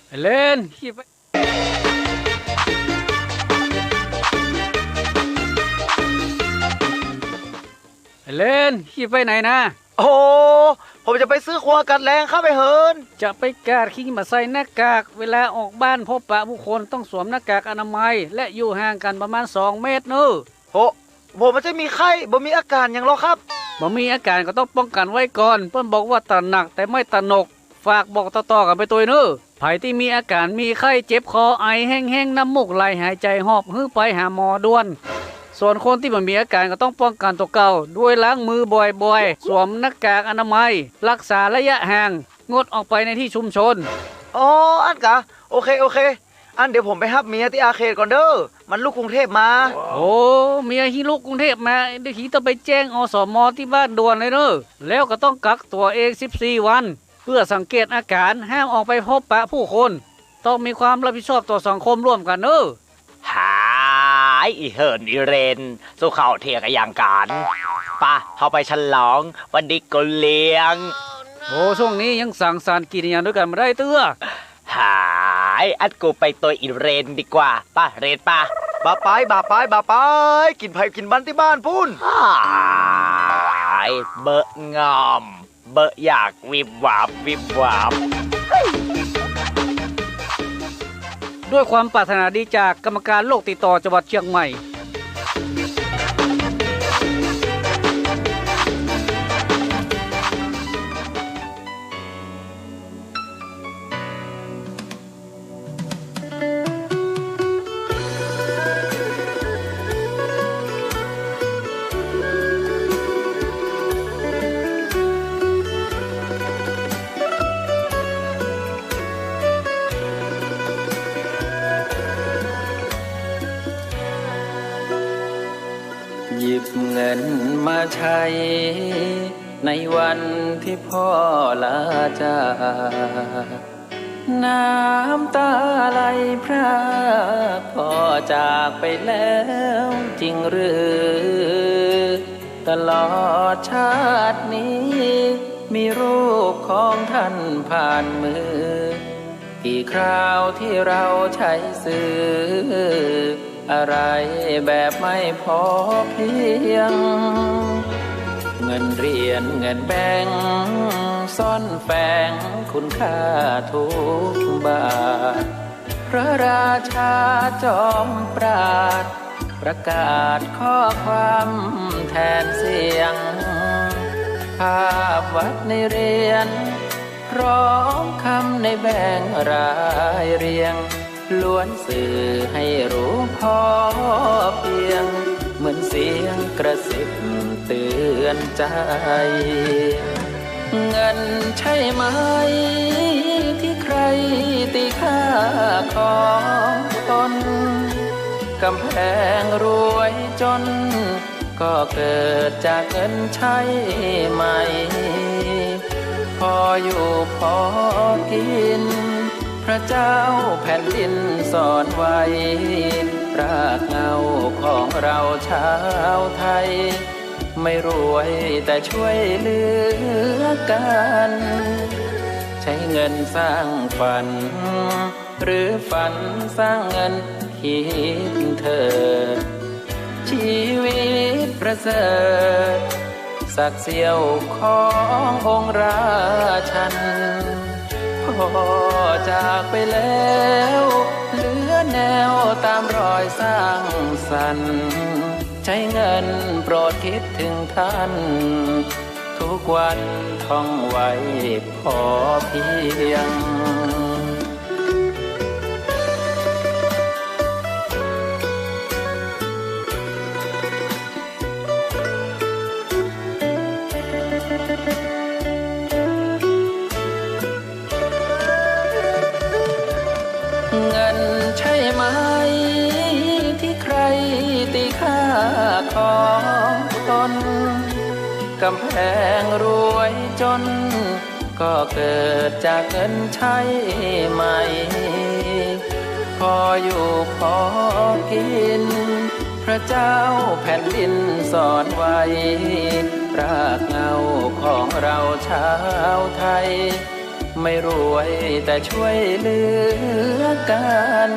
ไอ้เลน ขี้ไป ไอ้เลน ขี้ไปไหนนะ โอ้โห ผมจะไปซื้อครัวกัดแล้งครับไอ้เหิน จะไปกาดขี้บ่ใส่หน้ากาก เวลาออกบ้านพบปะผู้คนต้องสวมหน้ากากอนามัย และอยู่ห่างกันประมาณสองเมตรเน้อ โห ผมมันจะมีไข้ บ่มีอาก๋านหยังหรอกครับ บ่มีอาก๋านก็ต้องป้องกันไว้ก่อน เปิ้นบอกว่าตระหนักแต่ไม่ตระหนก ฝากบอกต่อๆ กั๋นไปตวยเน้อ ใผตี้มีอาก๋านมีไข้ เจ็บคอ ไอแฮงๆ น้ำมูกไหล หายใจ๋หอบ หื้อไปหาหมอด่วน ส่วนคนตี้บ่มีอาก๋านก็ต้องป้องกันตั๋วเก่า ด้วยล้างมือบ่อยๆ สวมหน้ากากอนามัย รักษาระยะห่าง งดออกไปในที่ชุมชน อ๋อ อั้นกา โอเค โอเค อั้นเดี๋ยวผมไปฮับเมียตี้อาเขตก่อนเน้อ มันลุกกรุงเทพฯมา โอ้ เมียหื้อลุกกรุงเทพฯมา เดี๋ยวหื้อต้องไปแจ้ง อสม ตี้บ้านด่วนเลยเน้อ แล้วก็ต้องกักตั๋วเองสิบสี่วัน เพื่อสังเกตอาก๋าน ห้ามออกไปพบปะผู้คน ต้องมีความรับผิดชอบต่อสังคมร่วมกั๋นเน้อ หาย อีเหินอีเรน สู้เข้าเถียงกั๋นอย่างกั๋น ปะ เข้าไปฉลอง วันนี้กูเลี้ยง โอ้ ช่วงนี้ยังสังสรรค์กิ๋นอะหยังด้วยกั๋นบ่ได้เตื้อ หาย อั้นกูไปตวยอีเรนดีกว่า ปะ เรนปะ บ่าไป บ่าไป บ่าไป กิ๋นไผกิ๋นมันตี้บ้านปู๊น หาย เบอะง่ำ เบอะอยากวิบวับวิบวับ ด้วยความปรารถนาดีจากกรรมการโรคติดต่อจังหวัดเชียงใหม่ หยิบเงินมาใช้ ในวันที่พ่อลาจาก น้ำตาไหลพราก พ่อจากไปแล้วจริงหรือ ตลอดชาตินี้ มีรูปของท่านผ่านมือ กี่คราวที่เราใช้ซื้อ อะไรแบบไม่พอเพียง เงินเหรียญเงินแบงก์ซ่อนแฝงคุณค่าทุกบาท พระราชาจอมปราชญ์ประกาศข้อความแทนเสียง ภาพวาดในเหรียญ พร้อมคำในแบงก์รายเรียง ล้วนสื่อให้รู้พอเพียง เหมือนเสียงกระซิบเตือนใจ เงินใช่ไหมที่ใครตีค่าของตน กำแพงรวยจน ก็เกิดจากเงินใช้ไหม พออยู่พอกิ๋น พระเจ้าแผ่นดินสอนไว้ รากเหง้าของเราชาวไทย ไม่รวยแต่ช่วยเหลือกั๋น ใช้เงินสร้างฝัน หรือฝันสร้างเงิน คิดเถิด ชีวิตประเสริฐ สักเสี้ยวขององค์ราชัน พ่อจากไปแล้ว เหลือแนวต๋ามรอยสร้างสรรค์ ใช้เงินโปรดคิดถึงท่าน ทุกวันท่องไว้พอเพียง เงินใช่ไหม ที่ใครตีค่าของตน กำแพงรวยจน ก็เกิดจากเงินใช่ไหม พออยู่พอกิ๋น พระเจ้าแผ่นดินสอนไว้ รากเหง้าของเราชาวไทย ไม่รวยแต่ช่วยเหลือกั๋น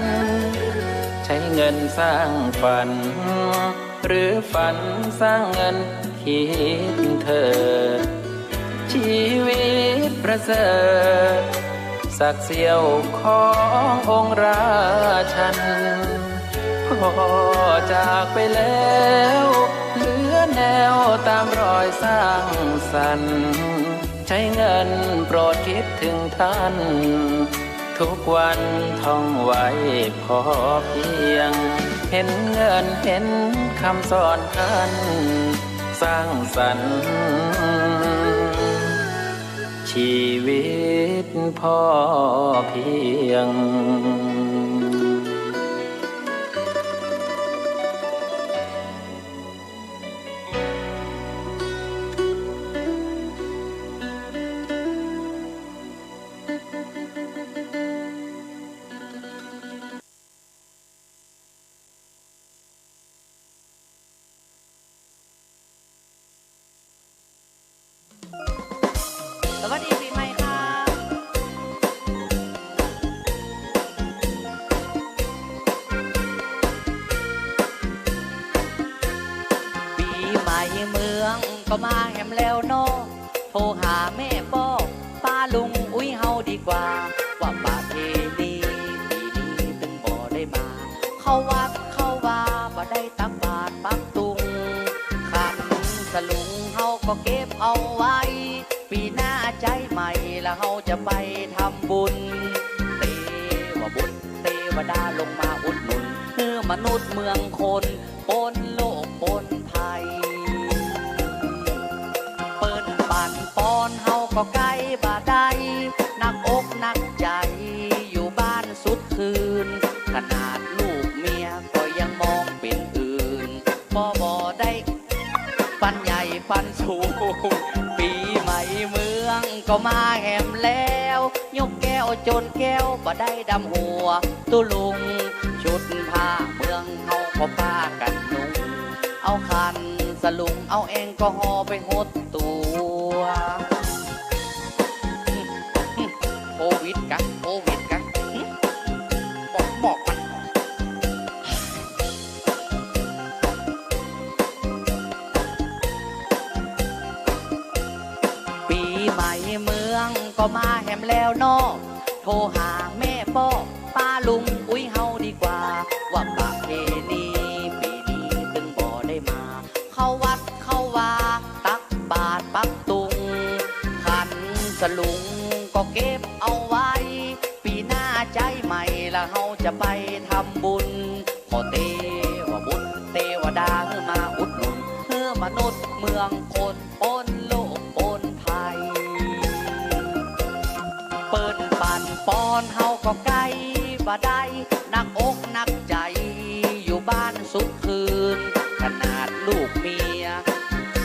ใช้เงินสร้างฝัน หรือฝันสร้างเงิน คิดเถิด ชีวิตประเสริฐ สักเสี้ยวขององค์ราชัน พ่อจากไปแล้ว เหลือแนวต๋ามรอยสร้างสรรค์ ใช้เงินโปรดคิดถึงท่าน ทุกวันท่องไว้พอเพียง เห็นเงินเห็นคำสอนท่าน สร้างสรรค์ชีวิตพอเพียง สวัสดีปี๋ใหม่ค่ะ ปี๋ใหม่เมืองก็มาแหมแล้วเนาะ โทรหาแม่ป้อ ป้าลุงอุ๊ยเฮาดีกว่า ว่าประเพณีปี๋นี้ตึงบ่ได้มา เข้าวัดเข้าวาบ่ได้ตักบาตรปักตุง ขันสลุงเฮาก็เก็บเอาไว้ ปี๋หน้าใจ๊ใหม่ละเฮาจะไปทำบุญ เตวบุตรเตวดาลงมาอุดหนุน หื้อมนุษย์เมืองคน ป๊นโรคป๊นภัย เปิ้นปั๋นปอนเฮาก็ไกลบ่ได้ หนักอกหนักใจ๋ อยู่บ้านสุดคืน ขนาดลูกเมียก็ยังมองเป๋นอื่น บ่ บ่ได้ ปันใหญ่ปันสูง ปี๋ใหม่เมืองก็มาแหมแล้ว ยกแก้วจนแก้วบ่ได้ดำหัว ตุ๊ลุง ชุดผ้าเมืองเฮาก็ปากั๋นนุ่ง เอาขันสลุง เอาแอลกอฮอล์ไปหดตั๋ว โควิดกะ โควิดกะ หมอก หมอกมัน ปี๋ใหม่เมืองก็มาแหมแล้วเนาะ โทรหาแม่ป้อ ป้าลุงอุ๊ยเฮาดีกว่า ว่าประเพณีปี๋นี้ตึงบ่ได้มา เข้าวัดเข้าวา ตักบาตรปักตุง ขันสลุงก็เก็บเอาไว้ ปี๋หน้าใจ๊ใหม่ละเฮาจะไปทำบุญ ขอเตวบุตรเตวดาหื้อมาอุดหนุน หื้อมนุษย์เมืองคนป๊นโรคป๊นภัย เปิ้นปั๋นปอนเฮาก็ไกลบ่ได้ หนักอกหนักใจ๋ อยู่บ้าน คืน ขนาดลูกเมีย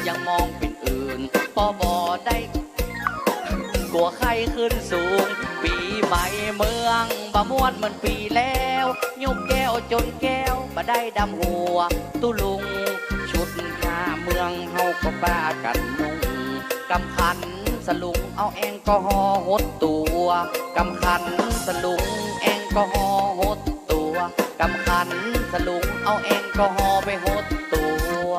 ยังมองเป๋นอื่น ปอบ่ได้ กั๋วใค่ขึ้นสูง ปี๋ใหม่เมือง บ่ม่วนเหมือนปี๋แล้ว ยุบแก้วจนแก้ว บ่ได้ดำหัว ตุ๊ลุง ชุดผ้าเมือง เฮาก็ปากั๋นนุ่ง กำขันสลุง เอาแอลกอฮอล์หดตั๋ว กำขันสลุง แอลกอฮอล์หดตั๋ว กำขันสลุง เอาแอลกอฮอล์ไปหดตั๋ว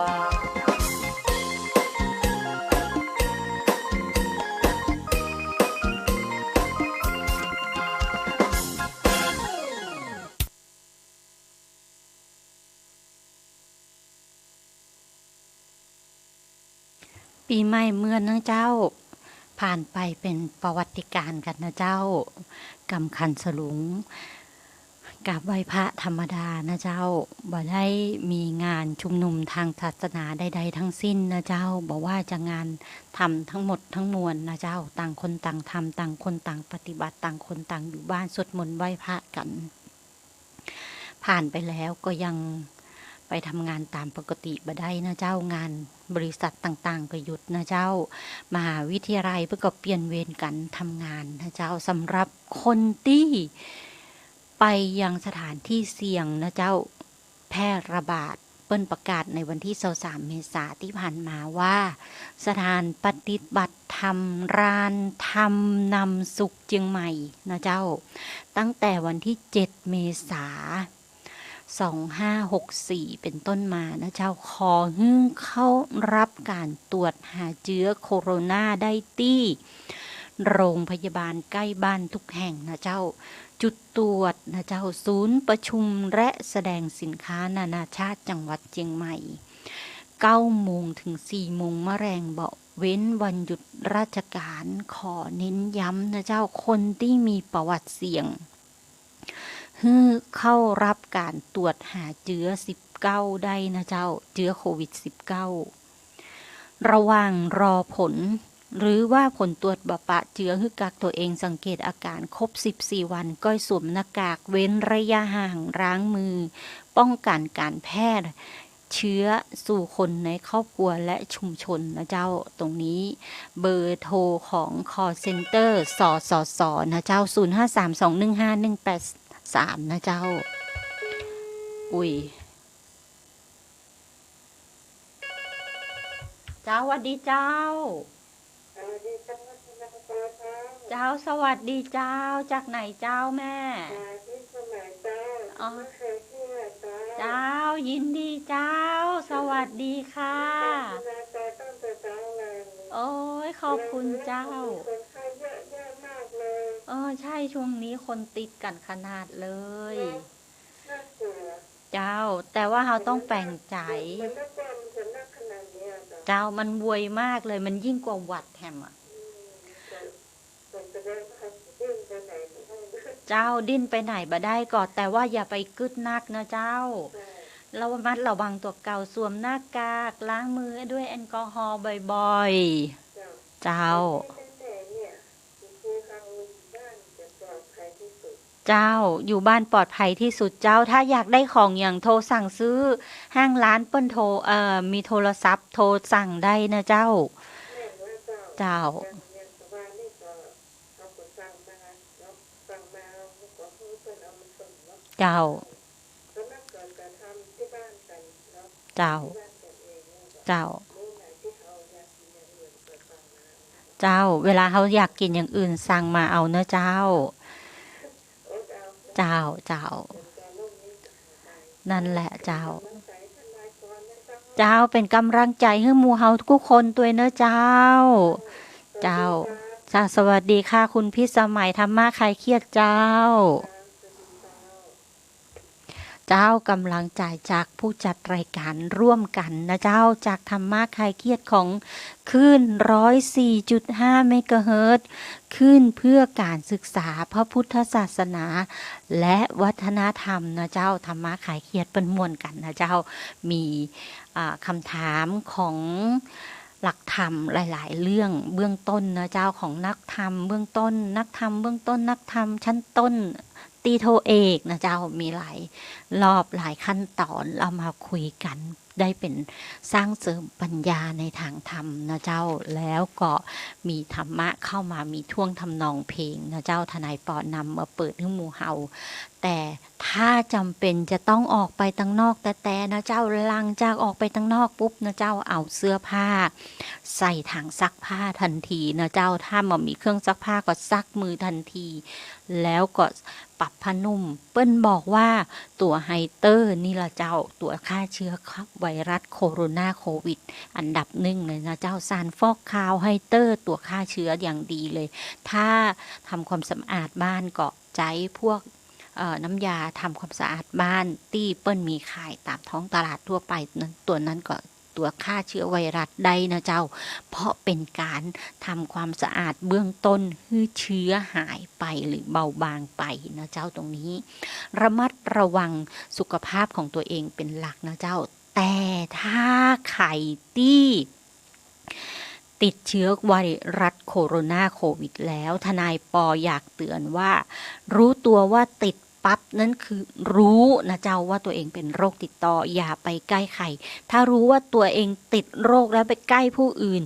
ปี๋ใหม่เมืองนะเจ้า ผ่านไปเป๋นประวัติการณ์กั๋นนะเจ้า กำขันสลุง กราบไหว้พระธรรมดานะเจ้า บ่ได้มีงานชุมนุมตางศาสนาใดๆ ตึงสิ้นนะเจ้า บ่ว่าจะงานธรรมตึงหมดตึงมวลนะเจ้า ต่างคนต่างทำ ต่างคนต่างปฏิบัติ ต่างคนต่างอยู่บ้านสวดมนต์ไหว้พระกั๋น ผ่านไปแล้วก็ยังไปทำงานต๋ามปกติบ่ได้นะเจ้า งานบริษัทต่างๆ ก็หยุดนะเจ้า มหาวิทยาลัยเปิ้นก็เปลี่ยนเวรกั๋นทำงานนะเจ้า สำหรับคนตี้ไปยังสถานที่เสี่ยงนะเจ้า แพร่ระบาด เปิ้นประกาศในวันตี้ซาวสามเมษาตี้ผ่านมาว่า สถานปฏิบัติธรรม ลานธรรมนำสุขเจียงใหม่นะเจ้า ตั้งแต่วันตี้เจ็ดเมษา สองห้าหกสี่ เป๋นต้นมานะเจ้า ขอหื้อเข้ารับก๋านตรวจหาเจื๊อโคโรนาได้ตี้โรงพยาบาลใก้บ้านทุกแห่งนะเจ้า จุดตรวจนะเจ้า ศูนย์ประชุมและแสดงสินค้านานาชาติจังหวัดเจียงใหม่ เก้าโมงเถิงสี่โมงมะแลง บ่เว้นวันหยุดราชการ ขอเน้นย้ำนะเจ้า คนตี้มีประวัติเสี่ยง หื้อเข้ารับก๋านตรวจหาเจื๊อสิบเก้าได้นะเจ้า เจื๊อโควิดสิบเก้า ระหว่างรอผล หรือว่าผลตรวจบ่ปะเจื๊อ หื้อกักตั๋วเองสังเกตอาก๋านครบสิบสี่วัน ก้อยสวมหน้ากาก เว้นระยะห่าง ล้างมือ ป้องกันก๋านแพร่เจื๊อสู่คนในครอบครัวและชุมชนนะเจ้า ตรงนี้เบอร์โทรของ call center สสส นะเจ้า ศูนย์ห้าสามสองหนึ่งห้าหนึ่งแปดสาม นะเจ้า อุ๊ย เจ้า หวัดดีเจ้า สวัสดีเจ้า เจ้า สวัสดีเจ้า จากไหนเจ้าแม่ มาที่เชียงใหม่เจ้า อ๋อ มาเคยเที่ยวเจ้า เจ้า ยินดีเจ้า สวัสดีค่ะ มาเจอตั้งแต่เช้าเลย โอ้ย ขอบคุณเจ้า คนไข้เยอะแยะมากเลย เออ ใช่ ช่วงนี้คนติดกั๋นขนาดเลย เนอะ น่ากลัว เจ้า แต่ว่าเฮาต้องแป๋งใจ๋ มันน่ากลัว มันจะหนักขนาดนี้อะเจ้า เจ้า มันไวมากเลย มันยิ่งกว่าหวัดแถมอะ อืม แต่ แต่แสดงว่าเขาดิ้นไปไหนไม่ได้ เจ้า ดิ้นไปไหนบ่ได้ก่อ แต่ว่าอย่าไปกึ๊ดนักนะเจ้า ใช่ ระมัดระวังตั๋วเก่า สวมหน้ากาก ล้างมือด้วยแอลกอฮอล์บ่อยๆ เจ้า เจ้า แต่ที่แน่ๆเนี่ย คือเฮาอยู่บ้านจะปลอดภัยที่สุด เจ้า อยู่บ้านปลอดภัยที่สุดเจ้า ถ้าอยากได้ของหยังโทรสั่งซื้อ ห้างร้านเปิ้นโทร เอ่อ มีโทรศัพท์โทรสั่งได้นะเจ้า แม่นแล้วเจ้า เจ้า อย่าง อย่างสว่างนี่ก็ เขาก็สั่งมาเนาะ สั่งมาแล้วก็ให้เปิ้นเอามาส่งเนาะ เจ้า แล้วมันก็จะทำที่บ้านกันเนาะ เจ้า ที่บ้านกันเองเนี่ยเจ้า เจ้า มื้อไหนที่เขาอยากกินอย่างอื่นก็สั่งมา เจ้า เวลาเฮาอยากกิ๋นอย่างอื่นสั่งมาเอาเนาะเจ้า เจ้า เจ้า นั่นแหละเจ้า เจ้า เป๋นก๋ำลังใจ๋หื้อหมู่เฮากู้คนตวยเนาะเจ้า เจ้า เจ้า สวัสดีค่ะ คุณพิสมัย ธรรมะคลายเครียดเจ้า เจ้า ก๋ำลังใจ๋จากผู้จัดรายการร่วมกั๋นนะเจ้า จากธรรมะคลายเครียดของคลื่น ร้อยสี่จุดห้า เมกะเฮิรตซ์ คลื่นเพื่อการศึกษาพระพุทธศาสนา และวัฒนธรรมนะเจ้า ธรรมะคลายเครียดเปิ้นม่วนกั๋นนะเจ้า มี อ่า คำถามของหลักธรรมหลายๆ เรื่องเบื้องต้นนะเจ้า ของนักธรรมเบื้องต้น นักธรรมเบื้องต้น นักธรรมชั้นต้น ตรีโทเอกนะเจ้า มีหลายรอบหลายขั้นต๋อน เอามาคุยกั๋น ได้เป๋นสร้างเสริมปัญญาในตางธรรมนะเจ้า แล้วก็มีธรรมะเข้ามา มีท่วงทำนองเพลงนะเจ้า ทนายปอนำมาเปิดหื้อหมู่เฮา แต่ถ้าจ๋ำเป๋นจะต้องออกไปตังนอกแต๊ๆ นะเจ้า หลังจากออกไปตังนอกปุ๊บนะเจ้า เอาเสื้อผ้าใส่ถังซักผ้าตันทีนะเจ้า ถ้าบ่มีเครื่องซักผ้าก็ซักมือตันที แล้วก็ปรับผ้านุ่ม เปิ้นบอกว่าตั๋วไฮเตอร์นี่ล่ะเจ้า ตั๋วฆ่าเชื้อไวรัสโคโรนาโควิดอันดับหนึ่งเลยนะเจ้า สารฟอกขาวไฮเตอร์ตั๋วฆ่าเชื้ออย่างดีเลย ถ้าทำความสะอาดบ้านก็ใจ๊พวก เอ่อ น้ำยาทำความสะอาดบ้านตี้เปิ้นมีขายต๋ามท้องตลาดทั่วไปนั้น ตั๋วนั้นก็ตั๋วฆ่าเชื้อไวรัสได้นะเจ้า เพราะเป๋นก๋านทำความสะอาดเบื้องต้นหื้อเชื้อหายไปหรือเบาบางไปนะเจ้า ตรงนี้ ระมัดระวังสุขภาพของตัวเองเป๋นหลักนะเจ้า แต่ถ้าใผตี้ ติดเชื้อไวรัสโคโรนาโควิดแล้ว ทนายปออยากเตือนว่า รู้ตัวว่าติดปั๊บ นั้นคือรู้นะเจ้าว่าตัวเองเป๋นโรคติดต่อ อย่าไปใก้ใคร ถ้ารู้ว่าตัวเองติดโรคแล้วไปใก้ผู้อื่น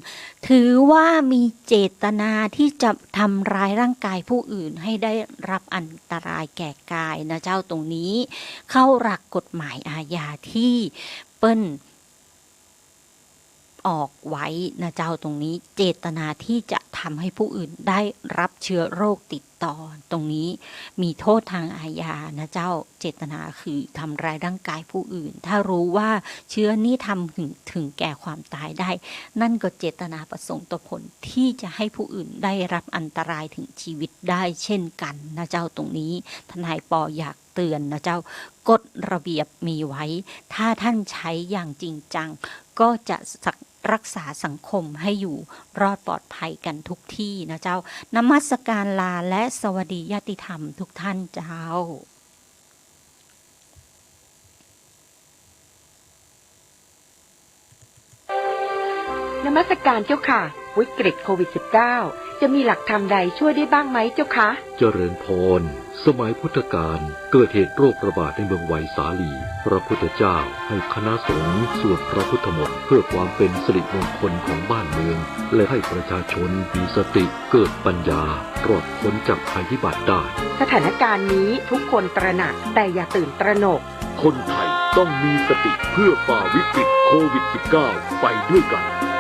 ถือว่ามีเจตนาที่จะทำร้ายร่างกายผู้อื่นให้ได้รับอันตรายแก่กายนะเจ้า ตรงนี้เข้าหลักกฎหมายอาญาที่เปิ้น ออกไว้นะเจ้า ตรงนี้เจตนาที่จะทำให้ผู้อื่นได้รับเชื้อโรคติดต่อ ตรงนี้มีโทษทางอาญานะเจ้า เจตนาคือทำร้ายร่างกายผู้อื่น ถ้ารู้ว่าเชื้อนี้ทำถึง ถึงแก่ความตายได้ นั่นก็เจตนาประสงค์ต่อผลที่จะให้ผู้อื่นได้รับอันตรายถึงชีวิตได้เช่นกันนะเจ้า ตรงนี้ทนายปออยาก เตือนนะเจ้า กฎระเบียบมีไว้ ถ้าท่านใช้อย่างจริงจัง ก็จะสัก-, รักษาสังคมให้อยู่รอดปลอดภัยกันทุกที่นะเจ้า นมัสการลาและสวัสดีญาติธรรมทุกท่านเจ้า นมัสการเจ้าค่ะ วิกฤตโควิดสิบเก้า จะมีหลักธรรมใดช่วยได้บ้างไหมเจ้าคะ เจริญพร สมัยพุทธกาลเกิดเหตุโรคระบาดในเมืองไวสาลี พระพุทธเจ้าให้คณะสงฆ์สวดพระพุทธมนต์เพื่อความเป็นสิริมงคลของบ้านเมือง และให้ประชาชนมีสติเกิดปัญญารอดพ้นจากภัยพิบัติได้ สถานการณ์นี้ทุกคนตระหนักแต่อย่าตื่นตระหนก คนไทยต้องมีสติเพื่อฝ่าวิกฤตโควิดสิบเก้าไปด้วยกัน